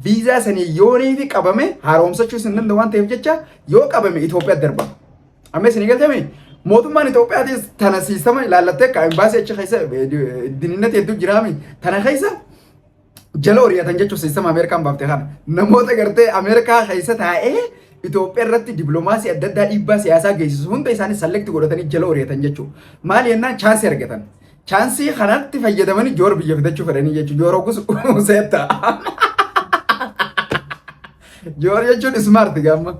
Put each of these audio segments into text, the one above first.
Viizaa sanii yoonii fi qabame haaromsachuus hin danda'u waan ta'eef jecha yoo qabame Itoophiyaa darba. Amma isin galtame mootummaan Itoophiyaatis tana siistama ilaallattee akka embaasii achi keessa dininnati hedduu jiraami tana keessa jala hori'atan jechuun siistama Ameerikaan baafte kana namoota gartee Ameerikaa keessa taa'ee Itoophiyaa irratti dippiloomaasii adda addaa dhiibbaa siyaasaa geessisu hunda isaanii sallekti godhatanii jala hori'atan jechuudha. Maal jennaan chaansii argatan. Chaansii kanatti fayyadamanii joor biyya fidachuu fedhanii jechuudha. Joor hoggus seetta. Joor jechuun ismaarti gaamma.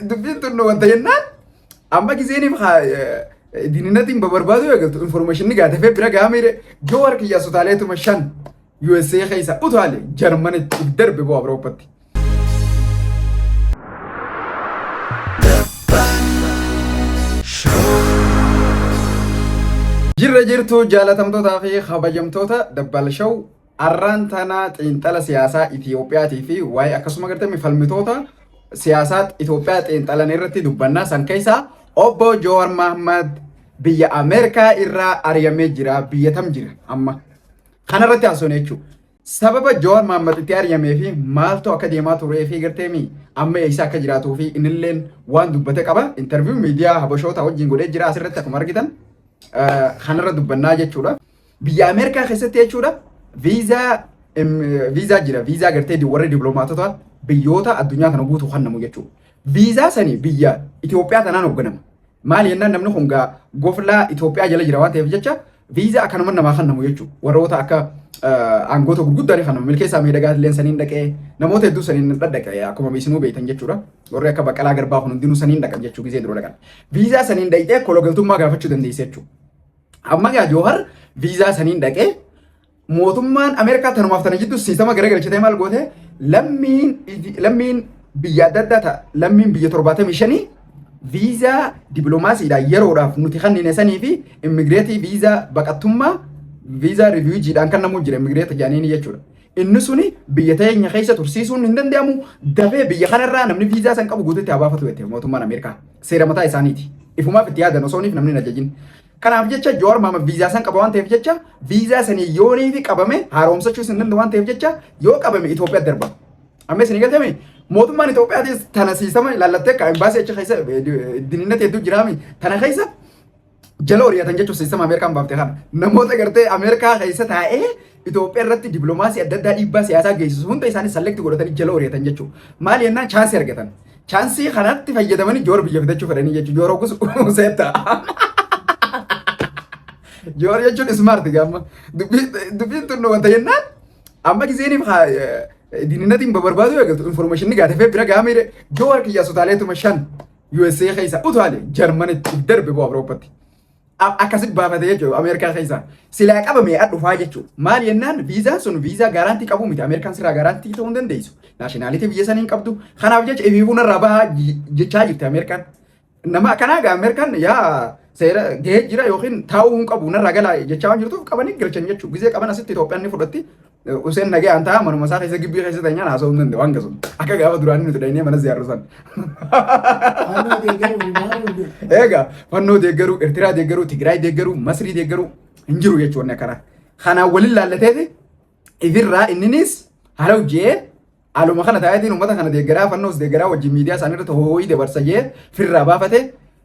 Dubbiin tun wanta jennaan amma gizeeniif diininatiin babarbaaduu eegaltu informeeshinni gaatafee bira gahamire joor kiyyaa sotaaleetuma 5 USA keessa utaale Jarmanitti if darbe bu'aa Awurooppatti. Jirra jirtu jaalatamtootaa fi kabajamtoota Dabbal Show arraan tana xiinxala siyaasaa Itiyoophiyaatii fi waa'ee akkasuma gartee falmitoota siyaasaa Itoophiyaa xiinxalan irratti dubbannaa san keessaa obbo Jowaar Mahmad biyya Ameerikaa irraa ari'amee jira biyya tam jira amma kanarratti haasofne jechuudha. Sababa Jawaar Mahaammad itti ari'amee fi maaltu akka deemaa turee fi gartee amma eessa akka jiraatuu fi innilleen waan dubbate qaba. Interview miidiyaa Habashoota wajjin godhee jira asirratti akkuma argitan kanarra dubbannaa jechuudha. Biyya Ameerikaa keessatti jechuudha viizaa viizaa jira viizaa gartee warri dippiloomaatota biyyoota addunyaa kana guutuu kennamu jechuudha. Viizaa sani biyya Itoophiyaa tanaan hoogganama. Maali jennaan namni kun gaa goflaa Itoophiyaa jala jira waan ta'eef jecha viizaa akkanuma namaa kennamu jechuudha. Warroota akka aangoota gurguddaa ni kennamu. Milkeessaa Miidhagaa illee saniin dhaqee namoota hedduu saniin dhadhaqe akkuma isinuu beektan jechuudha. Warri akka Baqqalaa Garbaa kun hundinuu saniin dhaqan jechuu gizee dura dhaqan. Viizaa saniin dhaqxee kologaltummaa gaafachuu dandeessa jechuudha. Amma gaa Joohar viizaa saniin dhaqee mootummaan Ameerikaa tanumaaf tana jidduu siistama garagalchitee maal goote lammiin lammiin biyya adda addaa ta'a lammiin biyya 75 viizaa dippiloomaasiidhaan yeroodhaaf nuti kennine sanii fi immigireetii viizaa baqattummaa viizaa rifiiwujiidhaan kan namuu jira immigireeta jedhaniini jechuudha. Inni suni biyya teenya keessa tursiisuun hin danda'amu dafee biyya kanarraa namni viizaa san qabu guututti haa baafatu jette mootummaan Ameerikaa. Seera mataa isaaniiti. Ifumaaf itti yaadan osooniif namni hin ajajin. Kanaaf jecha Jawaar Mahaammad viizaa san qaba waan ta'eef jecha viizaa sanii yoonii fi qabame haaromsachuus hin danda'u waan ta'eef jecha yoo qabame Itoophiyaa darba. Amma isin galtame mootummaan Itoophiyaatis tana siistama ilaallattee akka embaasii achi keessa dininnati hedduu jiraami tana keessa jala hori'atan jechuun siistama Ameerikaan baafte kana namoota gartee Ameerikaa keessa taa'ee Itoophiyaa irratti dippiloomaasii adda addaa dhiibbaa siyaasaa geessisu hunda isaanii sallekti godhatanii jala hori'atan jechuudha. Maal jennaan chaansii argatan. Chaansii kanatti fayyadamanii joor biyya fidachuu fedhanii jechuudha. Joor hoggus seetta. Joor jechuun ismaarti gaamma. Dubbiin tun wanta jennaan amma gizeeniif diininatiin barbaaduu eegaltu informeeshinni gaatafee bira gahamee joor kiyyaa sotaaleetuma 5 USA keessa utaale Jarmanitti darbe bu'aa Awurooppatti. Akkasitti baafate jechuudha Ameerikaa keessa. Silaa qabame as dhufaa jechuudha. Maal jennaan viizaan sun viizaa gaaraantii qabu miti. Ameerikaan sirraa gaaraantii ta'uu hin dandeessu. Naashinaalitii biyya sanii hin qabdu. Kanaaf jecha ifiifuu narraa bahaa jechaa jirti Ameerikaan. Nama akkanaa gaa Ameerikaan yaa seera gahee jira yookiin taa'uu hin qabu narraa galaa jechaa waan jirtuuf qabanii galchan jechuudha. Gizee qaban asitti Itoophiyaan ni fudhatti. Useen nagayaan ta'a manuma isaa keessa gibbii keessa teenyaan haasa'uu hin danda'u hanga sun. Akka gaafa duraanii nuti dhaynee mana ziyaarru san. Fannoo deeggaruu maal hunduu. Egaa fannoo deeggaruu, Eertiraa deeggaruu, Tigraay deeggaruu, Masrii deeggaruu hin jiru jechuun wanni akkanaa. Kanaan waliin laallateeti ifirraa inninis haala hojjee haaluma kana taa'eetiin uummata kana deeggaraa fannoos deeggaraa wajjin miidiyaa isaanii irratti hoo'ii dabarsa jee firraa baafate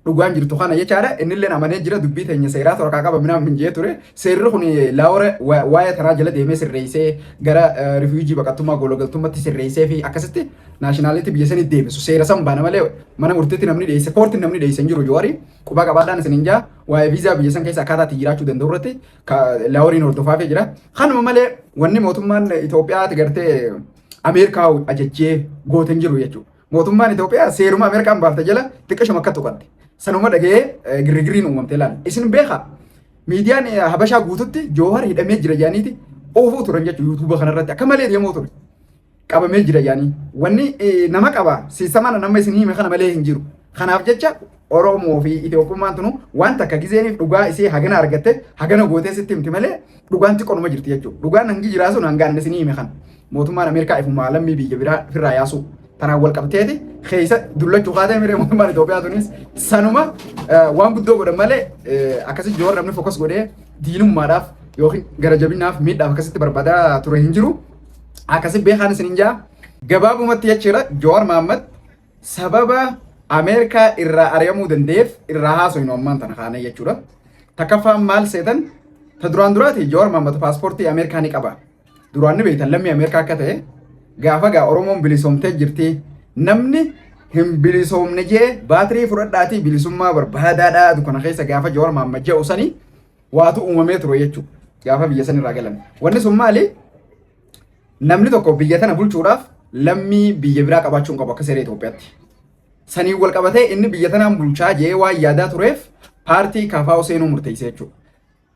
dhugaan jirtu kana jechaadha. Innilleen amanee jira dubbii teenya seeraa torkaa qaba minaan min jee ture. Seerri kun laawora waa'ee tanaa jala deemee sirreessee gara rifiijii baqattummaa gologaltummatti sirreessee fi akkasitti naashinaalitti biyya sanii deebisu. Seera san baana malee mana murtiitti namni dhiyeesse koortiin namni dhiyeesse hin jiru Jawaari. Qubaa qabaadhaan isin hin jaa waa'ee viizaa biyya san keessa akkaataa itti jiraachuu danda'u irratti laaworiin hordofaafee jira. Kanuma malee wanni mootummaan Itoophiyaatti gartee Ameerikaa ajajjee goote hin jiru jechuudha. Mootummaan Itoophiyaa seeruma Ameerikaan baafte jala xiqqishuma akka tuqatte. Sanuma dhaga'ee girrigirriin uumamte ilaali. Isin beekaa miidiyaan Habashaa guututti Joohar hidhamee jira jedhaniiti oofuu turan jechuudha yuutuuba kanarratti akka malee deemuu ture. Qabamee jira jedhanii. Wanni nama qaba siistamana nama isin hime kana malee hin jiru. Kanaaf jecha Oromoo fi Itoophummaan tunu waan takka gizeeniif dhugaa isii hagana argatte hagana gootee sitti himti malee dhugaan xiqqoonuma jirti jechuudha. Dhugaan hangi jiraa sun hangaan isin hime kana. Mootummaan Ameerikaa ifumaa lammii biyya biraa ofirraa yaasuu tanaan wal qabteeti keessa dullachuu kaatee miree mootummaan Itoophiyaa tunis sanuma waan guddoo godhan malee akkasi joor namni fokas godhee diinummaadhaaf yookiin gara jabinaaf miidhaaf akkasitti barbaadaa ture hin jiru. Akkasi beekaan isin hin jaa. Gabaabumatti jechuudha, Jawaar Mahaammad sababa Ameerikaa irraa ari'amuu danda'eef irraa haasofnu ammaan tana kaanee jechuudha. Takkaffaan maal seetan? Ta duraan duraati, Jawaar Mahaammad paaspoortii Ameerikaa ni qaba. Duraan ni beektan lammii Ameerikaa akka ta'e. Gaafa gaa Oromoon bilisoomtee jirti, namni hin bilisoomne jee baatirii fudhadhaatii bilisummaa barbaadaadhaa dukkana keessa gaafa Jawaar Mahaammad jedhu sanii waatu uumamee ture jechuudha. Gaafa biyya san irraa galan. Wanni sun maali? Namni tokko biyya tana bulchuudhaaf lammii biyya biraa qabaachuu hin qabu akka seera Itoophiyaatti. Saniin wal qabatee inni biyya tanaan bulchaa jee waan yaadaa tureef paartii KFO seenuu murteessee jechuudha.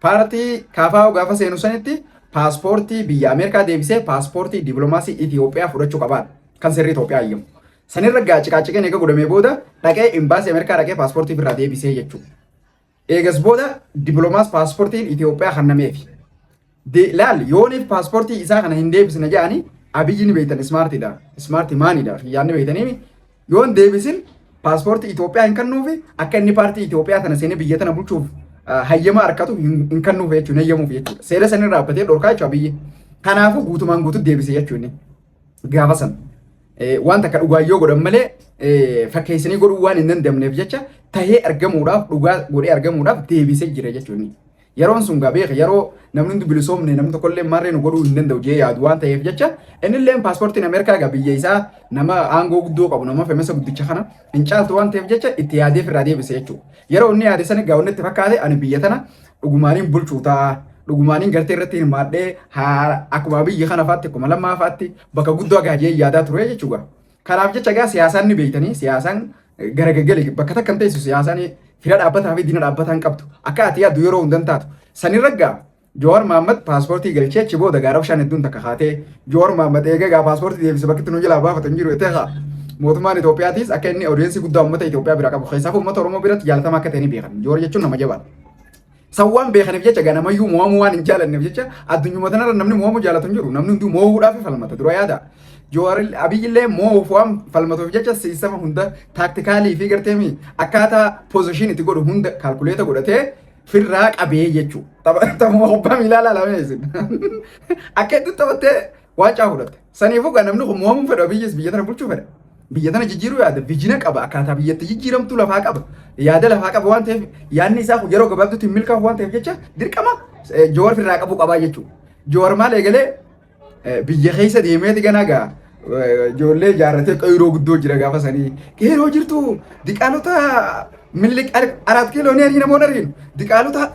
Paartii KFO gaafa seenu sanitti paaspoortii biyya Ameerikaa deebisee paaspoortii dippiloomaasii Itoophiyaa fudhachuu qabaadha. Kan seerri Itoophiyaa ayyamu. Sanirra gaa ciqaaciqeen eega godhamee booda dhaqee imbaasii Ameerikaa dhaqee paaspoortii ofirraa deebisee jechuudha. Eegas booda dippiloomaas paaspoortiin Itoophiyaa kennameefi. Laal, yooniif paaspoortii isaa kana hin deebisne jedhanii, Abiyyi ni beektan, smartiidha. Smart maniidha. Yaadni beektanii yoon deebisin paaspoortii Itoophiyaa hin kennuufi, akka inni paartii Itoophiyaa tana seenee biyya tana bulchuuf hayyama harkatu hin kennuuf jechuudha. Hin hayyamuuf jechuudha. Seera sanirraa dhaabbatee dhorkaa jechuudha Abiyyi. Kanaafuu guutumaan guutuu deebise jechuudha inni. Gaafa san. Waan takka dhugaa yoo godhan malee fakkeessanii godhuu waan hin dandamneef jecha tahee argamuudhaaf, dhugaa godhee argamuudhaaf deebisee jira jechuudha. Yeroon sun gaa beeka, yeroo namni hundi bilisoomne, namni tokkollee marree nu godhuu hin danda'u jee yaadu waan ta'eef jecha innillee paaspoortiin Ameerikaa gaa biyya isaa nama aangoo guddoo qabu, nama femesa guddicha kana hin caaltu waan ta'eef jecha itti yaadee irraa deebise jechuudha. Yeroo inni yaade sana gaa wanni itti fakkaate, ani biyya tana dhugumaaniin bulchuu ta'a. Dhugumaaniin gartee irratti hirmaadhee akkuma biyya kana faatti, akkuma lammaa faatti bakka guddoo gaajee yaadaa ture jechuudha. Kanaaf jecha gaa siyaasaan ni beektanii, siyaasaan garagaggale bakka takka hin teessu. Siyaasaan fira dhaabbataa fi diina dhaabbataa hin qabdu. Akka ati yaaddu yeroo hundan taatu. Sanirra gaa Jawaar Mahaammad paaspoortii galchee achi booda gaa rabshaan hedduun takka kaatee, Jawaar Mahaammad eega gaa paaspoortii deebise bakki itti nu jalaa baafatu hin jiru jettee haa. Mootummaan Itoophiyaatis akka inni audience guddaa uummata Itoophiyaa bira qabu, keessaafuu uummata Oromoo biratti jaalatamaa akka ta'e ni beekan. Jawaar jechuun nama jabaadha. San waan beekaniif jecha ganamayyuu mo'amuu waan hin jaalanneef jecha, addunyuma tanarra namni mo'amuu jaalatu hin jiru. Namni hunduu mo'uudhaaf falmata dura yaada. Jawaar Abiyyillee mo'uuf waan falmatuuf jecha systema hunda, tactical fi garteemi akkaataa position itti godhu hunda calculate godhatee firraa qabee jechuudha. Taphuma kubbaa miilaa ilaalamee isin. Akka itti taphattee waancaa fudhatte. Saniifuu gaa namni kun mo'amuu fedha, Abiyyis biyya tana bulchuu fedha. Biyya tana jijjiiruu yaada, vision qaba, akkaataa biyyatti jijjiiramtu lafaa qaba. Yaada lafaa qaba waan ta'eef, yaadni isaa kun yeroo gabaabduutti hin milkaa'u waan ta'eef jecha dirqama Jawaar firraa qabuu qabaa jechuudha. Jawaar maal eegalee? Biyya keessa deemeeti ganaa gaa ijoollee ijaarratee qeyroo guddoo jira gaafa sanii. Qeyroo jirtu, diqaalota Minilik Araat Kiiloo ni ariina moo ariinu? Diqaalota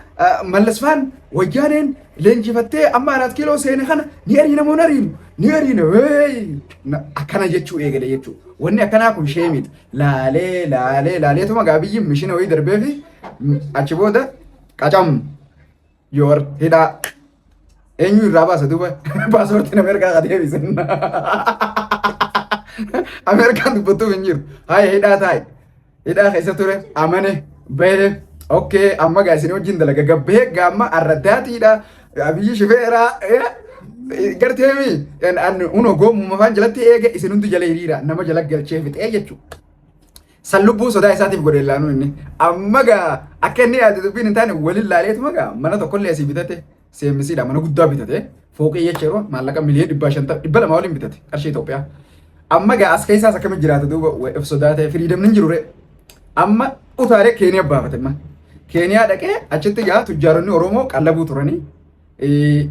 Mallasfaan Wayyaaneen leenjifattee amma Araat Kiiloo seene kana ni ariina moo ariinu? Ni ariina. Akkana jechuu eegale jechuu. Wanni akkanaa kun shameiidha. Laalee laalee laaleetuma gaa biyyi mishina wayii darbee fi achi booda qacam Joowar hidhaa. Eenyu irraa baasa duuba paaspoortiin Ameerikaa ka deebisan? Ameerikaan dubbattuuf hin jiru. Haaya, hidhaa taa'i. Hidhaa keessa ture, amane bahee, okay, amma gaa isin wajjin dalaga gabbee gaamma arraddaatiidha. Abiyyi shifeeraa garteemi uno goomuma afaan jalatti eege isin hundi jala hiriira nama jala galchee fixee jechuudha. San lubbuu sodaa isaatiif godhe laanuu inni. Amma gaa akka inni yaade dubbiin hin taane, waliin laaleetuma gaa mana tokkollee asii bitate, seemmisiidha, mana guddaa bitate, fooqii jechuudha, maallaqa miliyoona 550, 200 waliin bitate qarshii Itoophiyaa. Amma gaa as keessaas akkamitti jiraata duuba? Of sodaatee freedomni hin jiru ree. Amma utaalee Keeniyaa baafate amma. Keeniyaa dhaqee achitti gaa tujjaaronni Oromoo qallabuu turanii.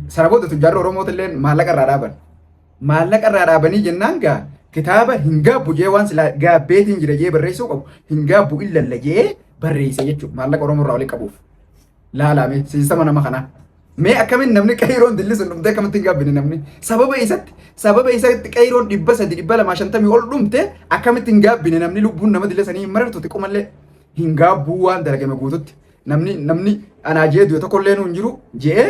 Sana booda tujjaarri Oromootillee maallaqa irraa dhaaban. Maallaqa irraa dhaabanii jennaan gaa kitaaba hin gaabbu jee, waan silaa gaabbeetiin jira jee barreessuu qabu, hin gaabbu illalla jee barreesse jechuudha, maallaqa Oromoo irraa walitti qabuuf. Laalame systema nama kanaa. Mee akkamiin namni qeeroon dilli sun dhumte akkamitti hin gaabbine namni? Sababa isatti qeeroon 300, 250 ol dhumte akkamitti hin gaabbine namni? Lubbuun nama dille sanii hin marartu xiqqoomallee? Hin gaabbuu waan dalagame guututti. Namni anaa jee du'e tokkollee nu hin jiru jee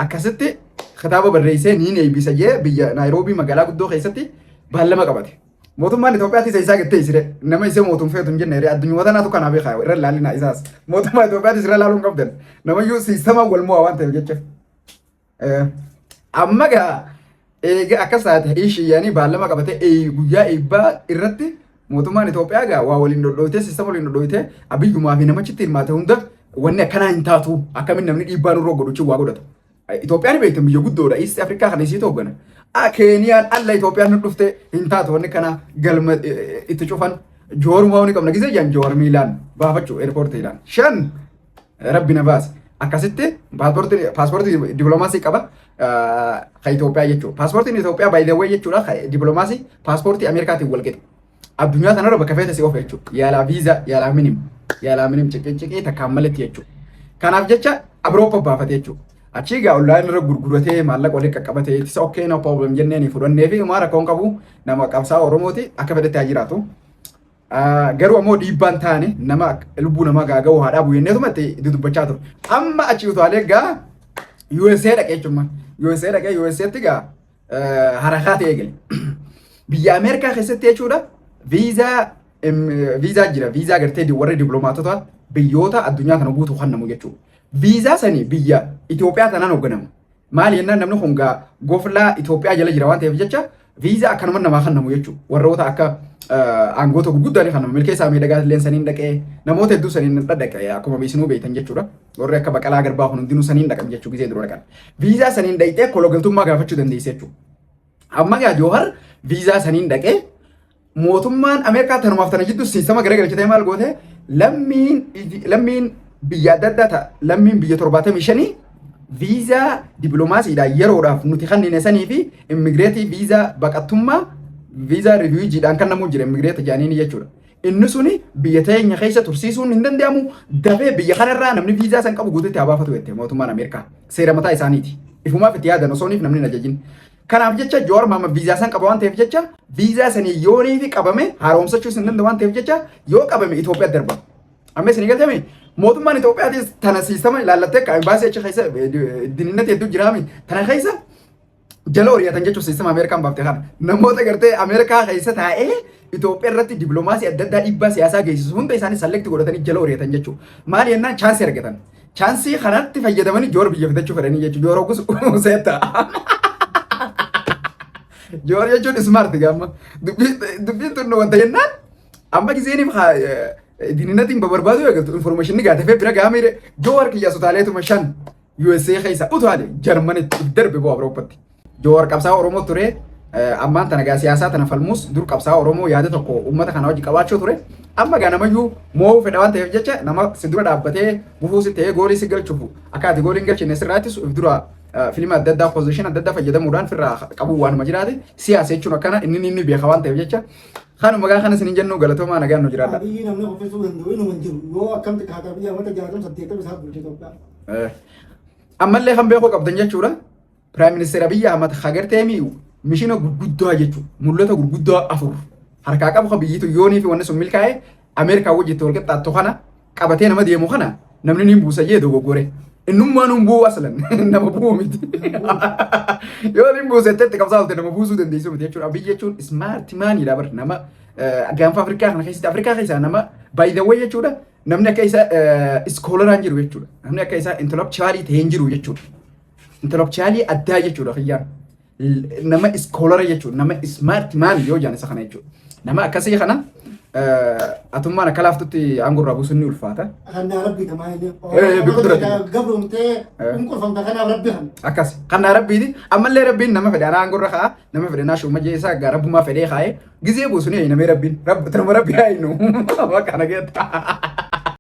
akkasitti kitaaba barreessee niin eebbisa jee biyya Naayiroobii magaalaa guddoo keessatti baallama qabate. Mootummaan Itoophiyaatti isa isaa gattee isire nama isee mootum feetu hin jenne addunyaa tanaatu kanaa beekaa irra ilaalina isaas. Mootummaa Itoophiyaatti irra ilaaluu hin qabdan. Namayyuu systema wal mo'a waan ta'eef jecha. Amma gaa eega akkas taate ishiyyanii baallama qabatee guyyaa eebbaa irratti mootummaan Itoophiyaa gaa waa waliin dhodhooytee, systema waliin dhodhooytee, Abiyyumaa fi namachitti hirmaate hunda wanni akkanaa hin taatu, akkamiin namni dhiibbaa nurra godhu waa godhata. Itoophiyaan beektan biyya guddoodha. East Afrikaa kana isii hooggana. Keeniyaan alla Itoophiyaan nu dhufte hin taatu, wanni kana galma itti cufan. Joorumaa ni qabna gisee jaan, Joowar miilaan baafachuu airportiidhaan. Shan rabbi na baase. Akkasitti paaspoortii dippiloomaasii qaba ka Itoophiyaa jechuudha. Paaspoortiin Itoophiyaa, by the way jechuudha, ka dippiloomaasii paaspoortii Ameerikaatiin wal qixa. Addunyaa kanarra bakka feete si oofa jechuudha. Yaalaa viizaa, yaalaa minim, yaalaa minim ciqii takkaan maletti jechuudha. Kanaaf jecha Awurooppaa baafate jechuudha. Achii gaa online irra gurguratee maallaqa walitti qaqqabatee ittisa. Okay, no problem jenneen fudhannee fi homaa rakkoon qabu, nama qabsaa Oromooti, akka fedhetti haa jiraatu. Garuu ammoo dhiibbaan taane nama lubbuu namaa gaaga'uu haa dhaabu jenneetuma itti dubbachaa ture. Amma achi utaalee gaa USA dhaqee jechuudha. USA dhaqee USAtti gaa harakaa ta'ee gale. Biyya Ameerikaa keessatti jechuudha viizaa jira. Viizaa gartee warri dippiloomaatota biyyoota addunyaa kana guutuu kennamu jechuudha. Viizaa sanii biyya Itoophiyaa tanaan hoogganama. Maali jennaan, namni kun gaa goflaa Itoophiyaa jala jira waan ta'eef jecha viizaa akkanuma namaa kennamu jechuudha. Warroota akka aangoota gurguddaa ni kennamu. Milkeessaa Miidhagaa illee saniin dhaqee, namoota hedduu saniin dhadhaqe, akkuma isinuu beektan jechuudha. Warri akka Baqalaa Garbaa kun hundinuu saniin dhaqan jechuudha gisee dura dhaqan. Viizaa saniin dhaqxee kologaltummaa gaafachuu dandeesse jechuudha. Amma gaa Joohar viizaa saniin dhaqee, mootummaan Ameerikaa tanumaaf tana jidduu systema garagalchitee maal goote? Lammiin biyya adda addaa ta'a, lammiin biyya 75 viizaa dippiloomaasiidhaan yeroodhaaf nuti kennine sanii fi immigrant viizaa baqattummaa, viizaa refugeedhaan kan namuu jira, immigrant jedhaniini jechuudha. Inni suni biyya teenya keessa tursiisuun hin danda'amu, dafee biyya kanarraa namni viizaa san qabu guututti haa baafatu jette mootummaan Ameerikaa. Seera mataa isaaniiti. Ifumaaf itti yaadan osooniif namni hin ajajin. Kanaaf jecha Jowaar Mahammad viizaa san qaba waan ta'eef jecha, viizaa sanii yoonii fi qabame haaromsachuus hin danda'u waan ta'eef jecha, yoo qabame Itoophiyaa darba. Amma isin galtame, mootummaan Itoophiyaatis tana systema ilaallattee akka embaasii achi keessa dininnati hedduu jiraami tana keessa jala hori'atan jechuun systema Ameerikaan baafte kana namoota gartee Ameerikaa keessa taa'ee Itoophiyaa irratti dippiloomaasii adda addaa dhiibbaa siyaasaa geessisu hunda isaanii select godhatanii jala hori'atan jechuudha. Maali jennaan, chance argatan. Chance kanatti fayyadamanii Joor biyya fidachuu fedhanii jechuudha. Joor hoggus seetta. Joor jechuun smart gaamma. Dubbiin tun wanta jennaan amma gizeeniif dininnatiin barbaadu eegaltu information gaatafee bira gahamee Joowar kiyya sotaaleetuma shan USA keessa utaale Jarmanitti darbe bu'aa Awurooppatti. Joowar qabsaa Oromoo ture. Ammaan tana gaa siyaasaa tana falmus, dur qabsaa Oromoo yaada tokko uummata kana wajji qabaachuu ture. Amma gaa namayyuu moo'uu fedha waan ta'eef jecha, nama si dura dhaabbatee gufuu si ta'ee goolii si galchuuf, akka ati goolii hin galchine sirraa ittisu, if dura filima adda addaa, position adda addaa fayyadamuudhaan firraa qabuu waanuma jiraate. Siyaasa jechuun akkana, inni inni beeka waan ta'eef jecha kanuma gaa kana isinin jennu. Galatoomaa, nagaan nu jiraadha. Abiyyi namni kuffisuu danda'u inuma hin jiru. Yoo akkamti kaata biyya amata 68 isaa bulche Itoophiyaa. Ammallee kan beekuu qabdan jechuudha. Prime Minister Abiyyi Ahmad hagarteemi mission gurguddaa jechuudha. Mul'ata gurguddaa afur harkaa qabu kan biyyitu yoonii fi wanni sun milkaa'e Ameerikaa wajjitti wal qixxaattu kana qabatee nama deemu kana namni ni buusa jee dogoggore. Innummaan hin bu'u, aslan nama bu'u miti. Yoo inni buusetti itti qabsaa olte nama buusuu dandeessu miti jechuudha. Abiyyi jechuun smart maniidha bar, nama gaanfa Afrikaa kana keessatti, Afrikaa keessaa nama, by the way jechuudha, namni akka isa scholaraan jiru jechuudha. Namni akka isaa intellectualii ta'ee hin jiru jechuudha. Intellectualii addaa jechuudha kiyyaan. Nama scholara jechuudha. Nama smart man yoo jedhan isa kana jechuudha. Nama akkasii kana atummaan akka laaftutti aangoo irraa buusuun ni ulfaata. Kannaa rabbi namaa inni. Biqiltuu Gabrumtee qunqurfamta, kanaaf rabbi kan. Akkas. Kannaa rabbiiti. Ammallee rabbiin nama fedhe anaa aangoo irra kaa'a. Nama fedhe naa shuuma jee isaa gaa rabbumaa fedhee kaa'ee gizee buusu ni namee rabbiin. Rabbi tanuma rabbi haa innu. Bakka na geetta.